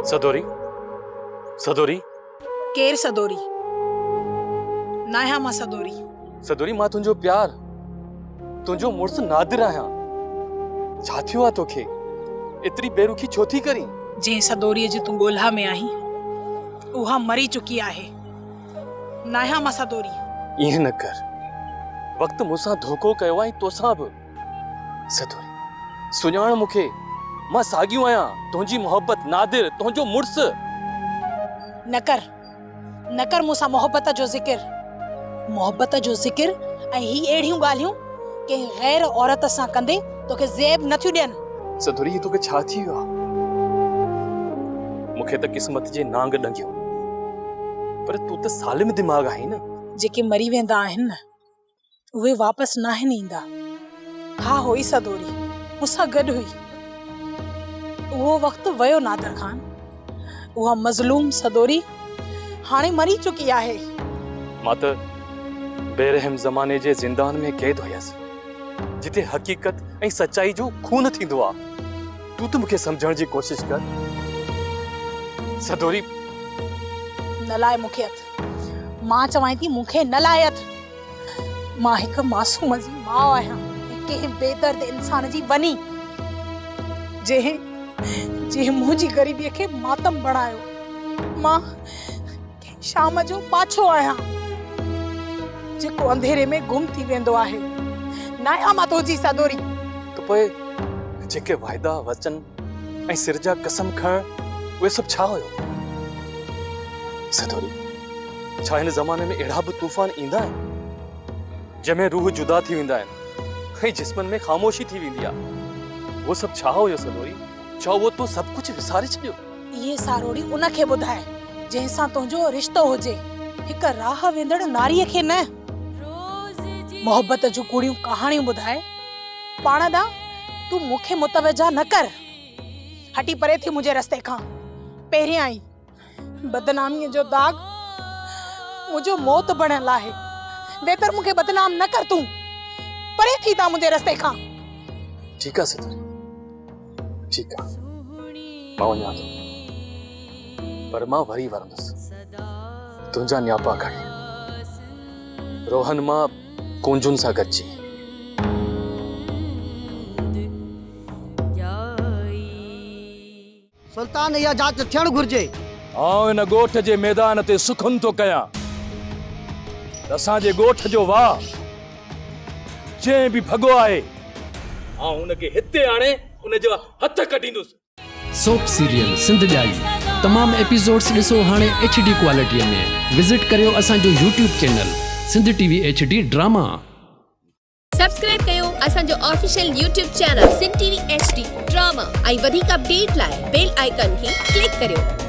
سدوري، سدوري. ڪير سدوري؟ ناهيان مان سدوري. سدوري مان تنهنجو پيار، تنهنجو مڙس نادر آهيان. ڇا ٿيو آ توکي؟ ايتري بي رخي ڇو ٿي ڪرين؟ جنهن سدوريء جي تون ڳولها ۾ آهين، اها مري چڪي آهي. ناهيان مان سدوري. ائين نه ڪر. وقت مون سان ڌوڪو ڪيو آ ۽ توسان به. سدوري، سڃاڻ مون کي، مان ساڳيو آهيان، تنهنجي محبت، نادر، تنهنجو مڙس. نه ڪر، نه ڪر مون سان محبت جو ذڪر. محبت جو ذڪر ۽ هي اهڙيون ڳالهيون ڪنهن غير عورت سان ڪندي توکي زيب نه ٿيون ڏين. سدوري، هي توکي ڇا ٿي ويو آهي؟ مون کي ته قسمت جي نانگ ڏنگيو، پر تون ته سالم دماغ آهين نه. جيڪي مري ويندا آهن نه، اهي واپس ناهن ايندا. ها هئي سدوري مون سان گڏ هئي. اهو وقت ويو نادر خان. اها مظلوم سدوري هاڻي مري چڪي آهي. مان ته بي رحم زماني جي زندان ۾ قيد هيس، جتي حقيقت ۽ سچائي جو خون ٿيندو آ. تون ته مون کي سمجهڻ جي ڪوشش ڪر سدوري. نه لاء مون کي هٿ. مان چوانء ٿي مون کي نه لاء هٿ. مان هڪ معصوم جي ماء آهيان ۽ ڪنهن بي درد انسان جي وني، جنهن جنهن منهنجي غريبيء کي ماتم بڻايو. مان ڪنهن شام جو پاڇو آهيان، جيڪو انڌيري ۾ گم ٿي ويندو آهي. ناهيان مان تنهنجي سدوري. ته پوء جيڪي واعدا، وچن ۽ سر جا قسم کڻڻ، اهي سڀ ڇا هيو؟ سدوري، ڇا هن زماني ۾ اهڙا به طوفان ايندا آهن، جنهن ۾ روح جدا ٿي ويندا آهن ۽ جسمن ۾ خاموشي ٿي ويندي آهي؟ اهو سڀ ڇا هيو سدوري؟ ڇا اهو تو سڀ ڪجهه وساري ڇڏيو؟ اهي ساروڙي ان کي ٻڌاء، جنهن سان تنهنجو رشتو هجي، هڪ راهه ويندڙ ناريء کي نه. محبت جون ڪوڙيون ڪهاڻيون ٻڌائي، پاڻ ڏانهن تون مون کي متوجه نه ڪر. هٽي پري ٿي منهنجي رستي کان. پهريان ئي بدناميء جو داغ منهنجو موت بڻيل آهي. ويتر مون کي بدنام نه ڪر تون. پري ٿي تان منهنجي رستي کان. ٺيڪ آ ستاري، ٺيڪ آ. مان وڃان ٿو. پر مان وري ورندس. تنهنجا نياپا کڻي. روهن مان ڪونجن سان گڏجي. سلطان اها جاچ ٿيڻ گهرجي. آئون هن ڳوٺ جي ميدان تي سخن ٿو ڪيان ته اسان جي ڳوٺ جو واهه جنهن به ڀڳو آهي، آئون ان کي هتي آڻي ان جا هٿ ڪڍيندس. سوپ سيريل سنڌ ڄائي تمام ايپيسوڊس ڏسو هاڻي ايڇ ڊي ڪوالٽي ۾ وزٽ ڪريو اسان جو YouTube channel Sindh T V H D drama. Subscribe ڪيو اسان جو official YouTube channel Sindh T V H D drama ۽ وڌيڪ اپڊيٽ لاء بيل آئيڪان کي ڪلڪ ڪريو.